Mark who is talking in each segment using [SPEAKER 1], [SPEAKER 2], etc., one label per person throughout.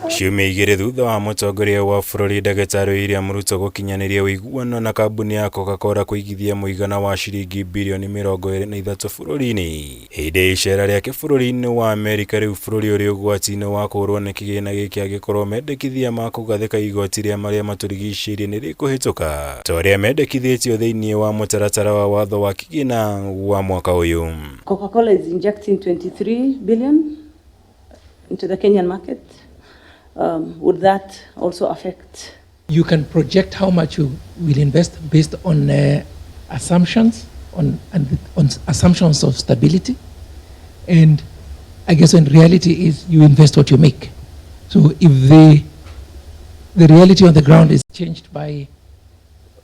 [SPEAKER 1] Ciumia igĩrĩ thutha wa mũtongoria wa bũrũri ndagĩtarĩ William Ruto gũkinyanĩria ũiguano na kambuni ya Coca-Cola kũigithia mũigana wa ciringi birioni 23 bũrũri-inĩ hĩndĩ ya icera rĩake bũrũri-inĩ wa Amerika rĩu bũrũri ũrĩ ũgwati-inĩ wa kũũrwo nĩ kĩgĩna gĩkĩ angĩkorwo mendekithia ma kũgathĩka igoti rĩa marĩa matũrigicĩirie nĩ rĩkũhĩtũka ta ũrĩa mendekithĩtio thĩinĩ wa mũtaratara wa watho wa kĩgĩna wa mwaka ũyũ.
[SPEAKER 2] Coca-Cola is injecting 23 billion into the Kenyan market. Would that also affect?
[SPEAKER 3] You can project how much you will invest based on assumptions on, and on assumptions of stability. And I guess in reality is you invest what you make. So if the reality on the ground is changed by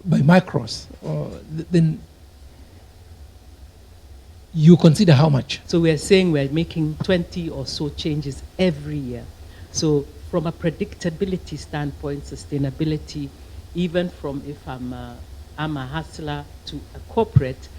[SPEAKER 3] macros, or then you consider how much.
[SPEAKER 4] So we are saying we're making 20 or so changes every year. So from a predictability standpoint, sustainability, even from if I'm a hustler to a corporate,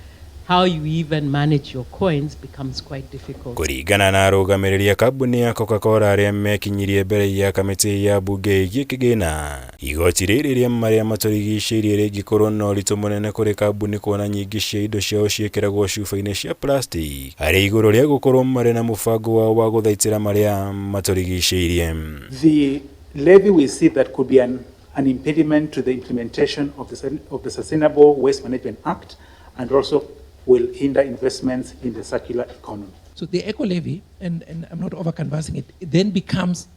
[SPEAKER 4] how you even manage your coins becomes quite difficult.
[SPEAKER 1] Kũringana na arũgamĩrĩri a kambuni ya Coca-Cola arĩa mekinyirie mbere ya kamĩtĩ ya mbunge ĩgiĩ kĩgĩna, igoti rĩrĩ rĩa marĩa matũrigicĩirie rĩngĩkorwo na ũritũ mũnene kũrĩ kambuni kuona nyingĩ cia indo ciao ciĩkĩragwo cuba-inĩ cia plastic harĩ igũrũ rĩa gũkorwo marĩ na mũbango wao wa gũthaitĩra marĩa matũrigicĩirie.
[SPEAKER 5] The levy, we see that could be an impediment to the implementation of the Sustainable Waste Management Act and also will hinder investments in the circular economy.
[SPEAKER 3] So the eco levy, and I'm not over canvassing it, it then becomes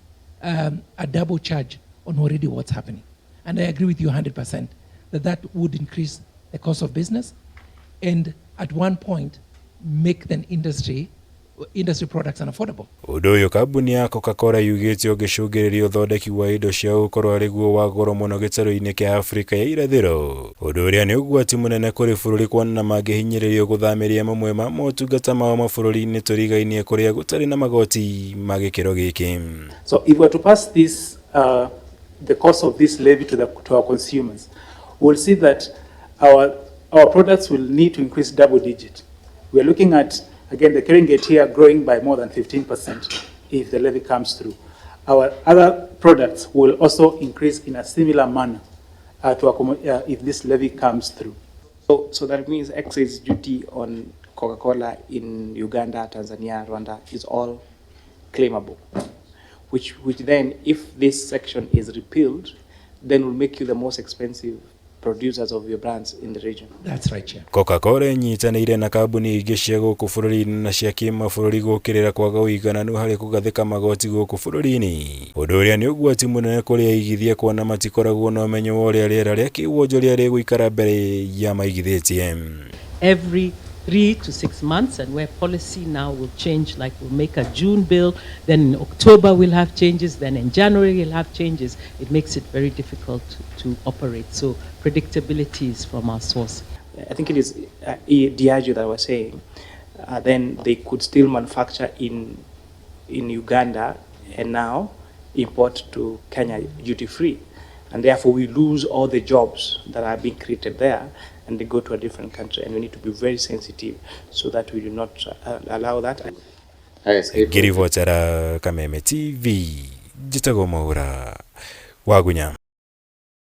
[SPEAKER 3] a double charge on already what's happening. And I agree with you 100% that that would increase the cost of business and at one point make the industry products unaffordable.
[SPEAKER 1] Ũndũ ũyũ kambuni ya Coca-Cola yugĩte ũngĩcũngĩrĩria ũthondeki wa indo ciao gũkorwo arĩ guo wa goro mũno gĩtarũ-inĩ kĩa Afrika ya irathĩro, ũndũ ũrĩa nĩ ũgwati mũnene kũrĩ bũrũri kuona mangĩhinyĩrĩrio gũthamĩria mamwe ma motungata mao mabũrũri-inĩ tũrigainie kũrĩa gũtarĩ na magoti ma gĩkĩro gĩkĩ.
[SPEAKER 5] So if we were to pass the cost of this levy to our consumers, we'll see that our products will need to increase double digit. We are looking at, again, the Keringet here growing by more than 15% if the levy comes through. Our other products will also increase in a similar manner if this levy comes through.
[SPEAKER 6] So that means excise duty on Coca-Cola in Uganda, Tanzania, Rwanda is all claimable, which then, if this section is repealed, then will make you the most expensive producers of your brands in the region.
[SPEAKER 3] That's right, Chair.
[SPEAKER 1] Coca-Cola ĩnyitanĩire na kambuni ingĩ cia gũkũ bũrũri-inĩ na cia kĩmabũrũri gũkĩrĩra kwaga ũigananu harĩ kũgathĩka magoti gũkũ bũrũri-inĩ, ũndũ ũrĩa nĩ ũgwati mũnene kũrĩ aigithia kuona matikoragwo na ũmenyo wa ũrĩa rĩera rĩa kĩwonjoria rĩgũikara mbere ya maigithĩtie.
[SPEAKER 4] Every 3 to 6 months, and where policy now will change, like we'll make a June bill, then in October we'll have changes, then in January we'll have changes. It makes it very difficult to operate. So predictability is from our source.
[SPEAKER 6] I think it is Diageo that was saying, then they could still manufacture in Uganda and now import to Kenya duty free. And therefore we lose all the jobs that are being created there and they go to a different country. And we need to be very sensitive so that we do not allow that.
[SPEAKER 1] Ngĩribotera Kameme TV, njĩtagwo Mwaura Wagunya.